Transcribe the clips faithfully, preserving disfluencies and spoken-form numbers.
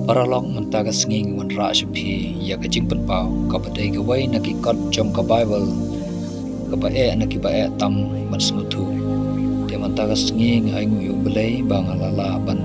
Paralok, mynta ka sngi ngi wanrah sha phi ïa ka jingpynpaw kaba dei kawei na ki kot jong ka Baibl kaba eh na kiba eh tam ban sngewthuh. Te mynta ka sngi nga ainguh ïa U Blei ba nga la lah ban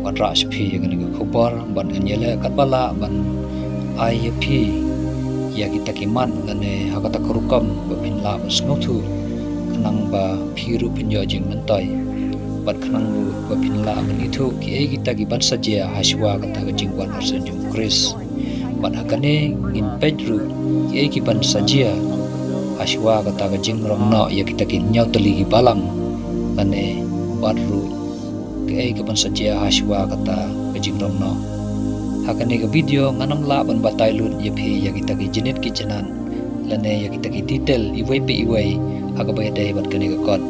wanrah sha phi ïa kane ka khubor, bad ngan ïaleh katba lah ban ai ïa phi ïa kita ki mat lane ha kata ka rukom ba phin lah ban sngewthuh, khnang ba phi ruh phin ïoh jingmyntoi, bad khnang ruh ba phin lah ban ithuh kiei kita ki ban sa jia hashwa kata ka jingwan arsien jong U Khrist. Bad ha kane ngin peit ruh kiei ki ban sa jia hashwa kata ka jingrong noh ïa kita ki hynñiew tylli ki balang, lane bad ruh kiei ki ban sa jia hashwa kata ka jingrong noh. Ha kane ka video ngan ym lah ban batai lut ïa phi ïa kita ki jingit ki jinat, lane ïa kita ki detail iwei pa iwei ha kaba ïadei bad kane ka kot,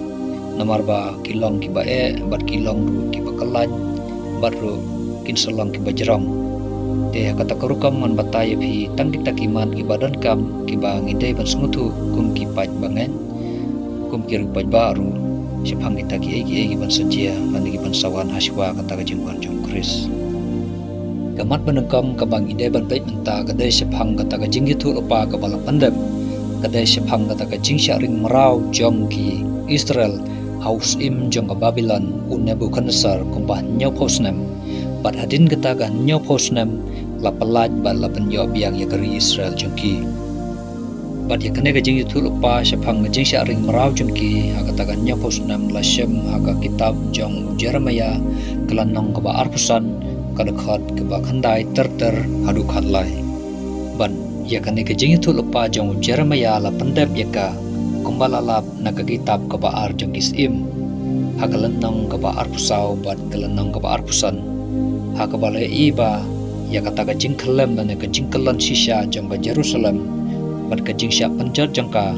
namar ba ki long kiba eh bad ki long ruh kiba kyllaiñ, bad ruh kin sa long kiba jrong. Te ha kata ka rukom ngan batai ïa phi tang kita ki mat kiba donkam kiba ngi dei ban sngewthuh kum ki paidbah ngeit, kum ki riewpaidbah ruh, shaphang kita kiei kiei ki ban sa jia lane ki ban sa wan hashwa kata ka jingwan jong U Khrist. Ka mat ba nyngkong kaba ngi dei ban peit mynta ka dei shaphang kata ka jingïathuhlypa kaba la pyndep, ka dei shaphang kata ka jingshah ring mraw jong ki Israel ha u syiem jong ka Babilon u Nebukhadnessar kumba hynñiewphew snem. Bad hadien kata ka hynñiewphew snem la pyllait bad la pynïoh biang ïa ka ri Israel jong ki. Bad ïa kane ka jingïathuhlypa shaphang ka jingshah ring mraw jong ki ha kata ka hynñiewphew snem la shem ha ka kitab jong u Jeremaïah, ka lynnong kaba arphew san, ka dkhot kaba khyndai ter ter haduh khatlai. Bad ïa kane ka jingïathuhlypa jong u Jeremaïah la pyndep ïa ka kumba la lap na ka kitab kaba ar jong ki Syiem, ha ka lynnong kaba arphew saw bad ka lynnong kaba arphew san, ha kaba la ïohi ba ïa kata ka jingkhyllem lane ka jingkyllon shisha jong ka Jerusalem, bad ka jingshah pynjot jong ka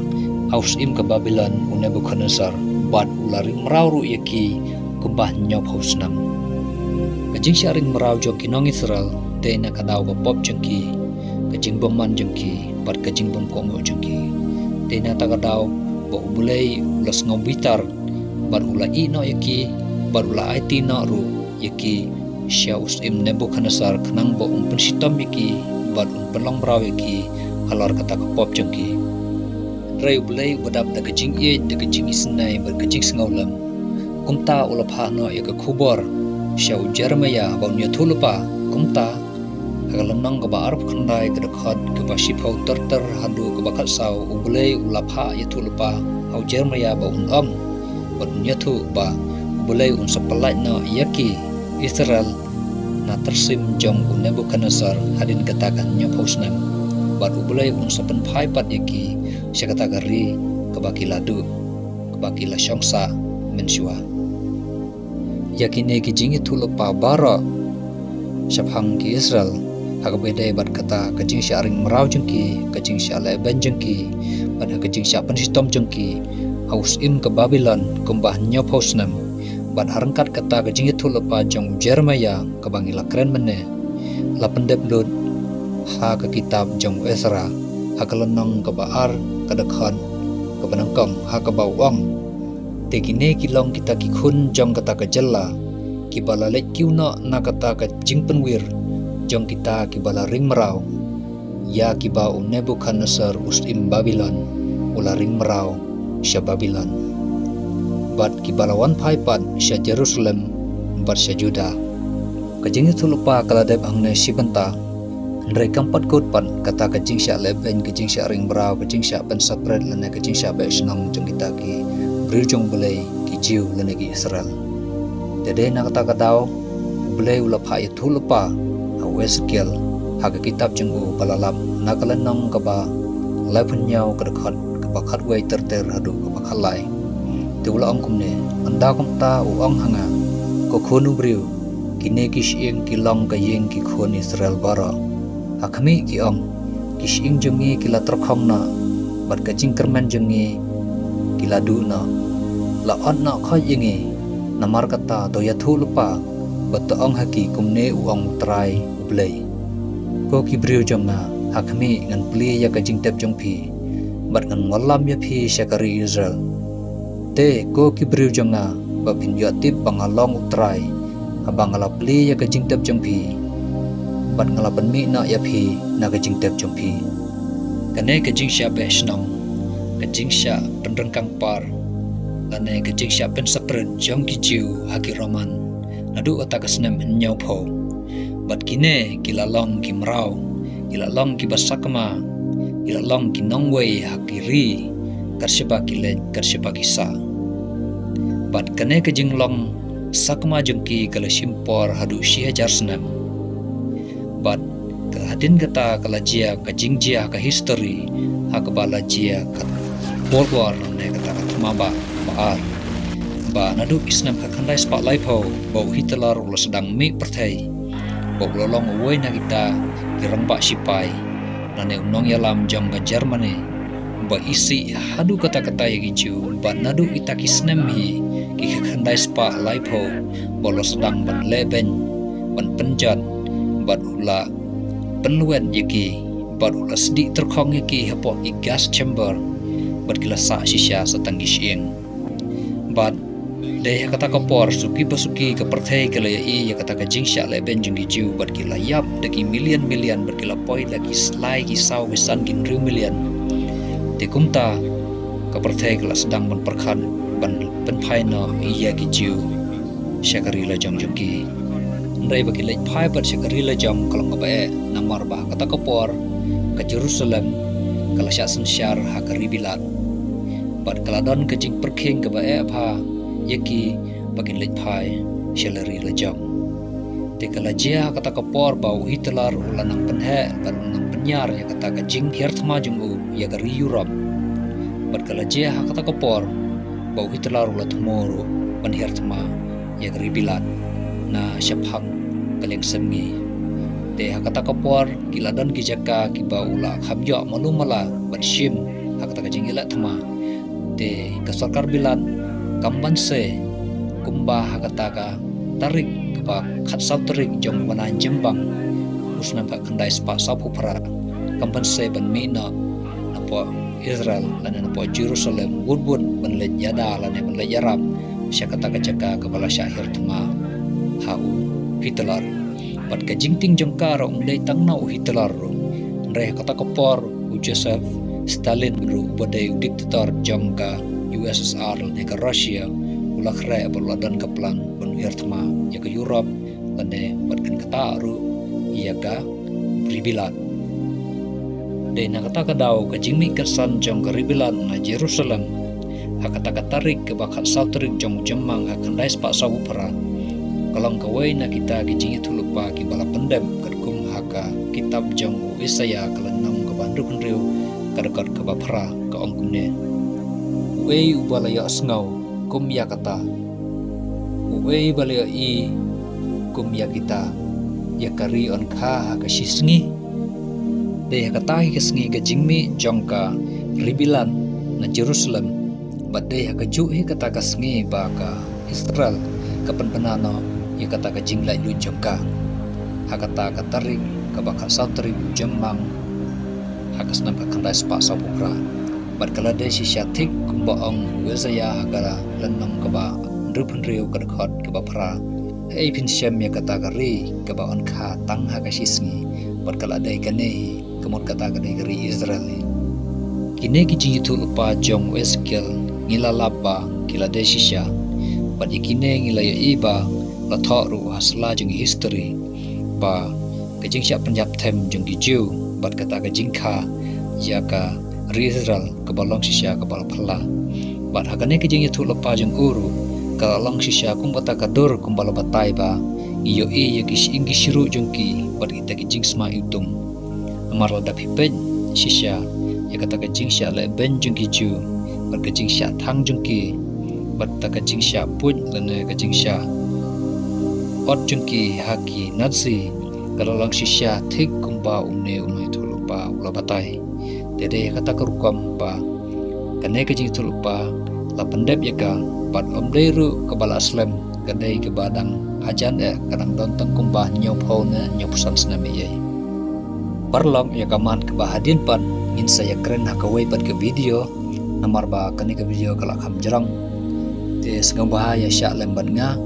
ha u syiem ka Babilon u Nebukhadnessar, bad u la ring mraw ruh ïa ki kumba hynñiewphew snem. Ka jingshah ring mraw jong ki nong Israel dei na ka daw ka pop jong ki, ka jingbymman jong ki, bad ka jingbymkohnguh jong ki. Dei na kata ka daw ba U Blei u la sngew bitar, bad u la ïeh noh ïa ki, bad u la aiti noh ruh ïa ki sha u syiem Nebukhadnessar khnang ba un pynshitom ïa ki bad un pynlong mraw ïa ki halor kata ka pop jong ki. Hynrei U Blei uba dap da ka jingïeit, da ka jingisynei bad ka jingsngewlem, kumta u la phah noh ïa ka khubor sha u Jeremaïah ba un ïathuhlypa. Kumta ha ka lynnong kaba arphew khyndai, ka dkhot kaba shiphew ter ter haduh kaba khatsaw, U Blei u la phah ïathuhlypa ha u Jeremaïah ba un ong bad un ïathuh ba U Blei un sa pyllait noh ïa ki Israel na tyrsim jong u Nebukhadnessar hadien kata ka hynñiewphew snem, bad U Blei un sa pynphai pat ïa ki sha kata ka ri kaba ki la duh, kaba ki la shong sah mynshuwa. Ïa kine ki jingïathuhlypa baroh shaphang ki Israel, ha kaba ïadei bad kata ka jingshah ring mraw jong ki, ka jingshah lehbeiñ jong ki, bad ha ka jingshah pynshitom jong ki ha u syiem ka Babilon kumba hynñiewphew snem, bad ha ryngkat kata ka jingïathuhlypa jong u Jeremaïah kaba ngi la kren mynne, la pyndep lut ha ka kitab jong u Ezra, ha ka lynnong kaba ar, ka dkhot kaba nyngkong, ha kaba u ong: Te kine ki long kita ki khun jong kata ka jylla, kiba la leit kiew noh na kata ka jingpynwir jong kita kiba la ring mraw, ïa kiba u Nebukhadnessar u syiem Babilon u la ring mraw sha Babilon, bad kiba la wan phai pat sha Jerusalem bad sha Judah. Ka jingïathuhlypa ka la dep hangne shi bynta, hynrei kam pat kut pat kata ka jingshah lehbeiñ, ka jingshah ring mraw, ka jingshah pynsapret lane ka jingshah beh shnong jong kita ki briew jong U Blei, ki Jiw lane ki Israel. Te dei na kata ka daw U Blei u la phah ïathuhlypa ha u Esekiel ha ka kitab jong u ba la lap na ka lynnong kaba laiphew hynñiew, ka dkhot kaba khatwei ter ter haduh kaba khatlai. Te u la ong kumne: Ynda kumta u ong ha nga, ko khun u briew, kine ki shyieng ki long ka ïing ki khun Israel baroh. Ha khmih, ki ong, ki shyieng jong ngi ki la tyrkhong noh, bad ka jingkyrmen jong ngi ki la duh noh. La ot noh khoit ïa ngi. Namar kata to ïathuhlypa bad to ong ha ki, kumne u ong U Trai U Blei: Ko ki briew jong nga, ha khmih, ngan plie ïa ka jingtep jong phi bad ngan wallam ïa phi sha ka ri Israel. Te ko ki briew jong nga, ba phin ïoh tip ba nga long U Trai haba nga la plie ïa ka jingtep jong phi, Bad nga la pynmih noh ïa phi na ka jingtip jong phi. Kane ka jingshah beh shnong, ka jingshah pynryngkang par, lane ka jingshah pynsaprit jong ki Jiw ha ki Roman naduh kata ka snem hynñiewphew. Bad kine ki la long ki mraw, ki la long kiba sakma, ki la long ki nongwei ha ki ri, kat shaba ki leit, kat shaba ki sah. Bad kane ka jinglong sakma jong ki ka la shim por haduh shi hajar snem. Bad ka hadien kata ka la jia ka jingjia ka history, ha kaba la jia ka World War, ne kata ka thma ba, ba ar. Ba naduh ki snem ka khyndai spah laiphew, ba u Hitler u la sdang mih pyrthei, ba u la long uwei na kita ki rangbah sipai, lane u nongïalam jong ka Germany, ba isih haduh katta katta ïa ki Jiw, bad naduh kita ki snem hi, ki khyndai spah laiphew, ba u la sdang ban lehbeiñ, ban pynjot, bad u la pynlwet ïa ki, bad u la sdieh tyrkhong ïa ki hapoh ki gas chamber, bad ki la sah shisha sa tang ki shyieng. Bad dei ha kata ka por, suki ba suki ka pyrthei ka la ïohi ïa kata ka jingshah lehbeiñ jong ki Jiw, bad ki la ïap da ki million million, bad ki la poi da ki lai ki saw ki san ki hynriew million. Te kumta ka pyrthei ka la sdang ban pyrkhat ban pynphai noh ïa ki Jiw sha ka ri lajong jong ki. Hynrei ba ki leit phai pat sha ka ri lajong ka long kaba eh, namar ba ha kata ka por ka Jerusalem ka la shah synshar ha ka ri Bilat. Bad ka la don ka jingpyrkhing kaba eh bha ïa ki ba kin leit phai sha la ri lajong. Te ka la jia ha kata ka por ba u Hitler u la nang pynheh bad u la nang pynïar ïa kata ka jinghiar thma jong u ïa ka ri Europe. Bad ka la jia ha kata ka por ba u Hitler u la thmu ruh ban hiar thma ïa ka ri Bilat na shaphang ka liang sem ngi. Te ha kata ka por ki la don ki jaka kiba u la kham ïoh malu mala ban shim ha kata ka jingïaleh thma. Te ka sorkar Bilat kam banse kumba ha kata ka tarik kaba khatsaw tarik jong u bnai Jymmang u snem khatkhyndai spah sawphew phra, kam banse ban mih noh napoh Israel lane napoh Jerusalem wut wut ban leit ïada lane ban leit ïarap sha kata ka jaka kaba la shah hiar thma ha u Hitler. Bad ka jingtieng jong ka ruh ym dei tang na u Hitler ruh, hynrei ha kata ka por u Joseph Stalin ruh uba dei u dictator jong ka U S S R lane ka Russia, u la khreh bad u la don ka plan ban hiar thma ïa ka Europe lane bad kan ktah ruh ïa ka ri Bilat. Dei na kata ka daw ka jingmih kyrsan jong ka ri Bilat na Jerusalem ha kata ka tarik kaba khatsaw tarik jong u Jymmang ha khyndai spah sawphew phra ka long kawei na kita ki jingïathuhlypa kiba la pyndep katkum ha ka kitab jong u Isaïah ka lynnong kaba hynriew hynriew ka dkhot kaba phra, ka ong kumne: Uei uba la ïohsngew kum ïa kata? Uei ba la ïohi kum ïa kita, ïa ka ri yn kha ha ka shi sngi? Dei ha kata hi ka sngi ka jingmih jong ka ri Bilat na Jerusalem, bad dei ha kajuh hi kata ka sngi ba ka Israel ka pynbna noh ïa kata ka jinglaitluid jong ka, ha kata ka tarik kaba khatsaw tarik u Jymmang ha ka snem khatkhyndai spah sawphew phra. Bad ka la dei shisha thik kumba ong u Isaïah ha ka lynnong kaba hynriew hynriew ka dkhot kaba phra: Haei phin shem ïa kata ka ri kaba yn kha tang ha ka shi sngi? Bad ka la dei kane hi, ka mut kata ka dei ka ri Israel hi. Kine ki jingïathuhlypa jong u Esekiel ngi la lap ba ki la dei shisha. Bad ïa kine ngi la ïohi ba la thoh ruh ha sla jong history ba ka jingshah pynïap them jong ki Jiw bad kata ka jingkha ïa ka ri Israel kaba long shisha kaba la phylla. Bad ha kane ka jingïathuhlypa jong u ruh ka la long shisha kum kata ka dur kumba la batai ba ngi ïohi ïa ki shyieng ki shyrud jong ki bad kita ki jingsma iwtung. Namar lada phi peit shisha ïa kata ka jingshah lehbeiñ jong ki Jiw bad ka jingshah thang jong ki bad kata ka jingshah puit lane ka jingshah ot jong ki ha ki Nazi, ka la long shisha thik kumba une u nongïathuhlypa u la batai. Te dei ha kata ka rukom ba kane ka jingïathuhlypa la pyndep ïa ka, bad ym dei ruh kaba la slem, ka dei kaba dang hajan eh, ka dang don tang kumba hynñiewphew ne hynñiewphew san snem ïa ei. Paralok, ïa ka man kaba hadien pat ngin sa ïakren ha kawei pat ka video, namar ba kane ka video ka la kham jrong. Te sngewbha ïa shah lem bad nga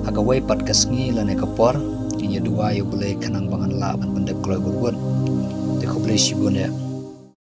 ha kawei pat ka sngi lane ka por, ngin duwai ïa U Blei khnang ba ngan lah ban pyndep kloi bun bun. Te khublei shibun ïa